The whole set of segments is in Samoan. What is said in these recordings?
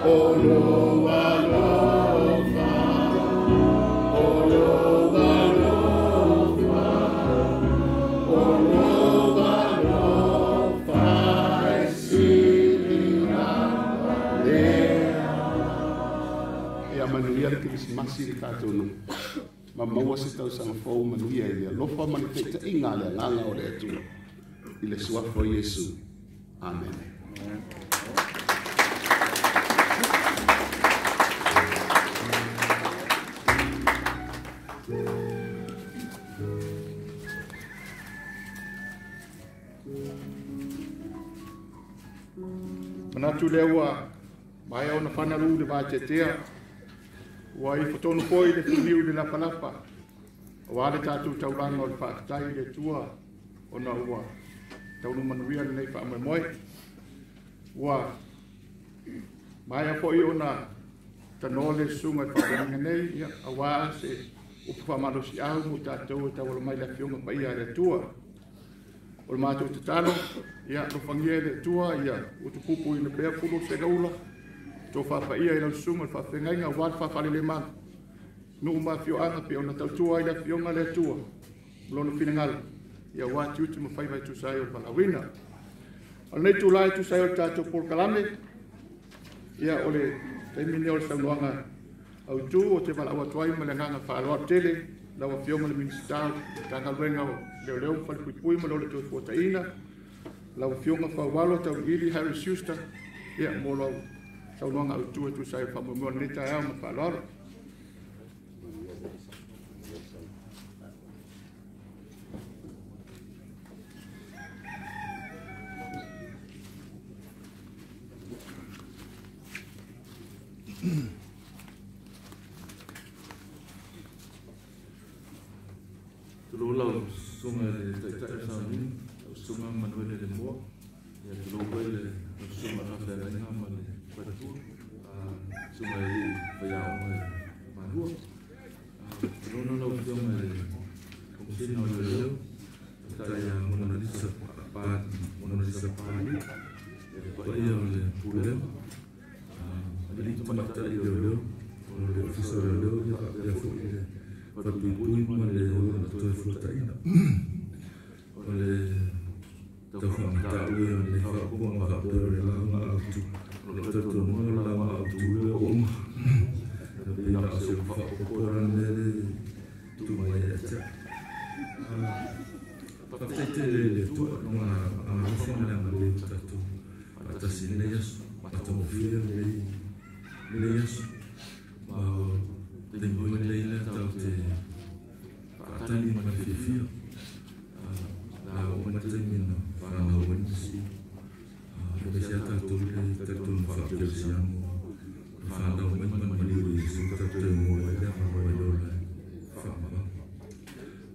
O alofa, o alofa, o alofa e sili lea. Ia manuia le Kerisimasi i le tatou nuu. Ma maua se tausaga fou manuia i le alofa ma le taitaiga a le agaga o le Atua. I le suafa o Iesu. Amene. Manatu lea ua maea ona fanalu le vateatea, ua ifotonu foi le fuliu i le lapalapa, aua le tatou taulaga o le faafetai i le Atua, ona ua taunuu manuia lenei faamoemoe. Ua maea foi ona tanoa le susuga i le faafeagaiga nei, aua se upu faamalosiau mo tatou e tauala mai le Afioga Paia a le Atua. O le matou tatalo, alofagia e le Atua, utupupuina pea fulu o segaula, tofa paia i lau susuga i le faafeagaiga aua le faafalelemalu, nuu ma afioaga pe ona tautua ai le Afioga a le Atua, ma lona finagalo, aua tiute ma faiva e tusa ai o le valaauina. O lenei itula e tusa ai o le tatou polokalame, o le taimi lenei o le saunoaga autu o te valaau atu ai ma le agaga faaaloalo tele lau Afioga i le Minisita o le Matagaluega o Leoleo ma Falepuipui ma le Toefuataiga, lau Afioga Faualo Tauiliili Harry Schuster, mo lau saunoaga autu e tusa ai o le faamoemoe o lenei taeao ma le faaaloalo. Tulou lau susuga i le Taitai o Sauni, lau susuga Manuele Le Moa, tulou foi le lau susuga faafeagaiga ma le faletua, susuga i le faiaoga i Malua. Tulou lau Afioga i le Komesina o Leoleo, Taitai ia Monalisa Pali, le paia o le Pulega, alii tamaitai leoleo, o le Ofisa o Leoleo, ia faapea foi le falepuipui ma le ona toefuataiga. O le taufagatau ia o lenei faaopoopoga faapea o le lauga autu, o lo o talitonuga o le lauga autu lea ua uma. E pei na o se upu faaopoopo la lenei le tuu mai ia te au. Faafetai tele i le Atua i lona alofa ma le agalelei ua tatou faatasi i lenei aso, matagofie lenei aso. Ma o taimi foi lenei lea tatou te faatali ma le fiafia. La oo mai le taimi na fanau ai Mesia. Aemaise lava tatou le talitonu faa-kerisiano, na fanau mai ma le maliu o Iesu tatou te maua ai le avanoa i le ola e faamavae.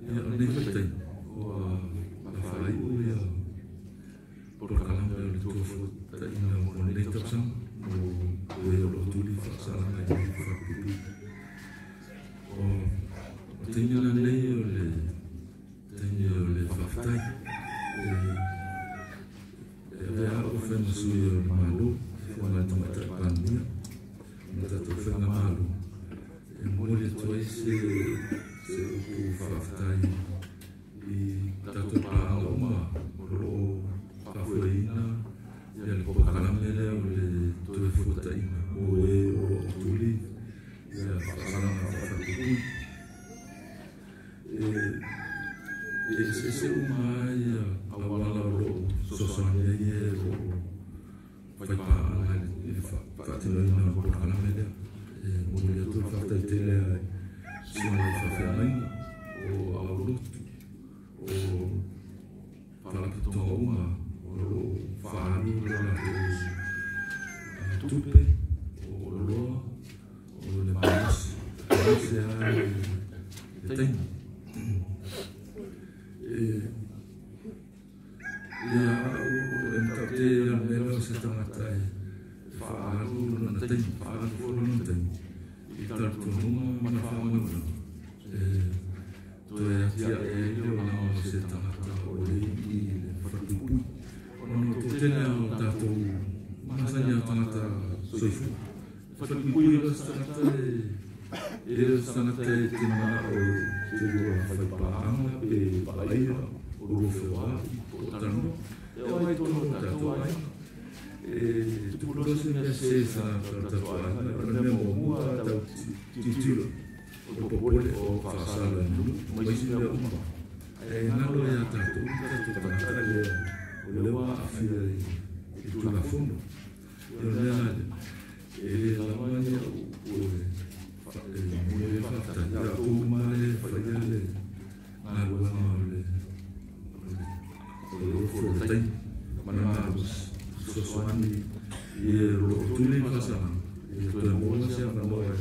Ia, o lenei foi taimi, ua faaiu ia polokalame o le Toefuataiga mo lenei tausaga mo e o lo o tuli faasalaga i le falepuipui. O taimi la lenei o le taimi o le faafetai. E avea au e fai ma sui o le Malo, Afioga i le Tamaitai Palemia, ma tatou faigamalo, e momoli atu ai se upu faafetai i tatou paaga uma o lo o faafoeina ia le polokalame lea o le Toefuataiga mo e o lo o tuli ia faasalaga faafalepuipui. E eseese uma ia auala o lo o fesoasoani ai e o lo o faipaaga i le faatinoina o le polokalame lea. E momoli atu le faafetai tele ai susuga i faafeagaiga o aulotu o faalapotopotoga uma o lo o faaalu le latou tupe o oloa o le malosi aemaise lava le taimi. Ia au e matautia ia le mea lea o se tagata e faaalu lona taimi, faaalu foi lona taimi i talitonuga ma le faamoemoega e toe atiae ai le olaga o se tagata o le i le falepuipui. Ona o le toatele lava o tatou masani a tagata soifua. Whatuipui o sangata e le sangata e te mana o te rua whaipaanga pe paaia o rofewa o tano e o ai tono tātou ai e tupu se mea se sa tātou ai o le mea mua tau titiro o popole o whaasala nulu mai si mea uma e ngalo ia tātou tātou tangata lea o lewa awhia i tulafono e o lea e lamania o e whata ia o mare whaia le ngā ruanga o le ofo o tai mana ngā sosoani i e rootuli whasanga e toe moa sea na moa e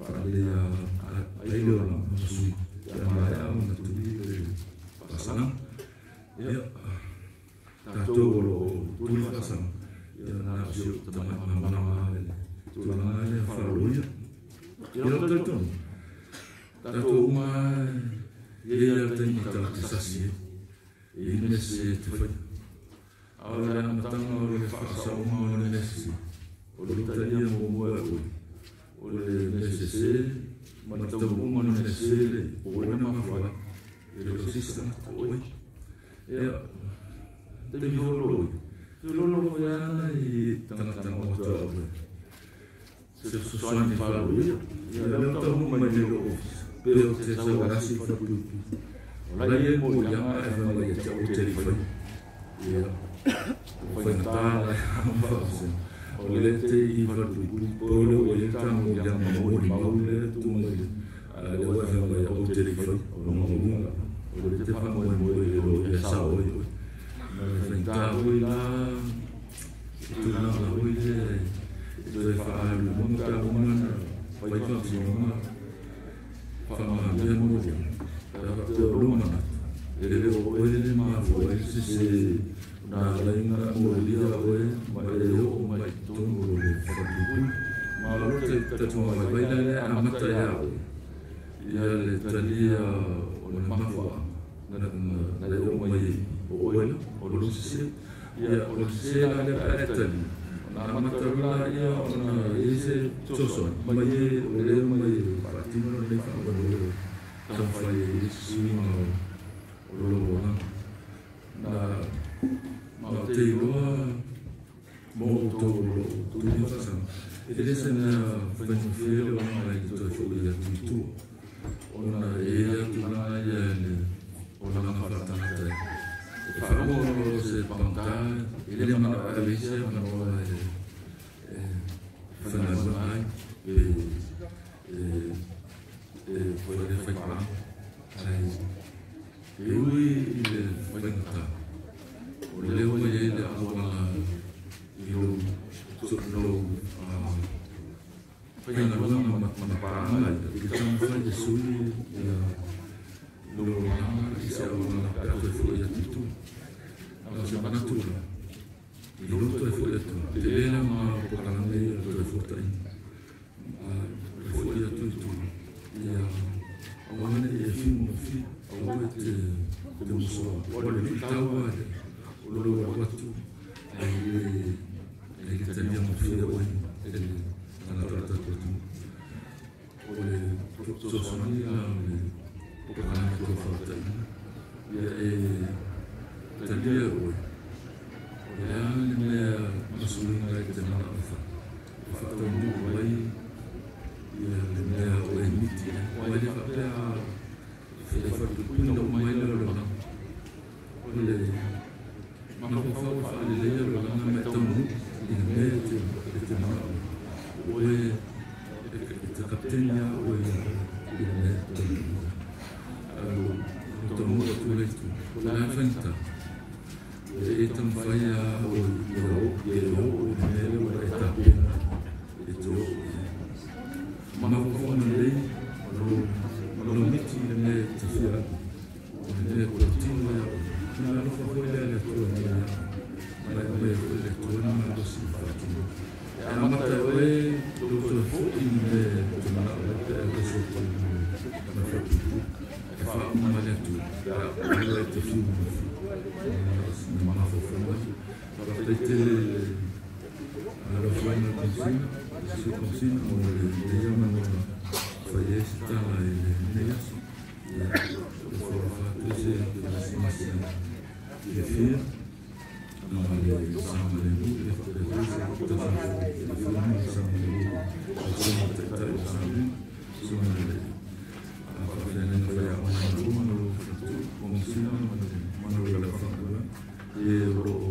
whaalea aile o la masui ia mai au na tuli le whasanga ia tātou o lo tuli whasanga ia nā sio tamai mana le tulaga le wharoia. Ia o tautono, tātou uma e ia taimi tau te sasi e i mese e te whai. A o le amatanga o le whaasaonga o le mese, o le uta ia mō mua e oi, o le mese se, mana tau unga o le mese le, o le mawhai, e le osisa oi. Ia, taimi holo oi, te lolo mo ia i tangata o tua o se sosoani whaaroia, ia leo tau mai le office, pe o te sau arasi whapuipi. O lai e mo ianga e whangai e te o te riwhai. Ia, o whaingatā lai whaafisen. O le te i whapuipi, pōle o ia tā mo ianga mōri maule tūmai le, a le o e whangai o te riwhai, o longa lunga, o le te whangai mo e lo ia sa oi. Na whaingatā oi la, e tūlanga oi le, e whaalu monga umana, whai whaasinga, whaamahia moria, te o lumana, e reo oe le mafua e se nā lainga moria oe, ma e reo o mai tonu o le whakapupui, ma lo te tatunga mai vaila le amata ia oe, ia le talia o le mafua, na leo mai o oe la, o lo sese, ia o sese la le pae tali, nā matarula ia o nā ese sosoani, mai e o leo mai e whaatino le whaawano tawhai e suinga o lolo nā mā te iloa mō o tō lo tūni whasanga. E le se mea whaingawhia le wanga i toi fo ia tuitua. O nā e ea tūlanga ia le o langa whaatangata e. E whaongo se pangta, e le mana avesia mana oa e whanau ai, e whaere whaipaa. Ai, e ui i le whaingata, o leo mai e le awanga i lou, lou whaingaluanga mana paanga i te tamawhai e sui ia lou langa i se awanga pe atoe fo ia titu. Au se manatura, i lou toe fo ia tu, te lea ngā pokalanga ia toe fo taina. Fo ia tuitu, ia awane e whiu ma whiu, aua te musoa. O le lutaua le, o lou watu, ai le talia ma whiu oe, e le tangata tātou atu. O le sosoani la o le pokalanga toa whaataina, ia e talia oe, o le a le mea masuinga e te mana awha, e whaataunu ai ia le mea o e miti, o ai le whapea e whatupuina o mai leo langa, o le mafawhau whaalelea o langa me taunu i le mea e te mana o e te kaptenia o e i le mea taunu. Alo taunu atu leitu, o le awhainta, e tamwhaia o i le o i le mea leo e tāpena e te o i. Mafawhau lei, lo miti i le mea te whia, o le mea kua tino ia o, nā alofa hoi lea le tua mea, mai mai hoi le tua na malosi whaatino. E amata oe, lou toe fo i mea te mana o te e roso tonu na whatupu, e whaama le atu, a oe te whiu ma whiu, na mafawhau mai. Whakatai te alofa ina Komesina, Sui Komesina mo le lenei avanoa e fai ai se tala i lenei aso. Ia, e foafoa atu ai se kerisimasi fiafia ma le saogalemu, ia faapea foi se tausaga fou ma le saogalemu lau Susuga i le Taitai o Samoa, Susuga i le Faafeagaiga Faiaoga ma lou faletua, Komesina ma le mamalu o le aufaigaluega, e o loo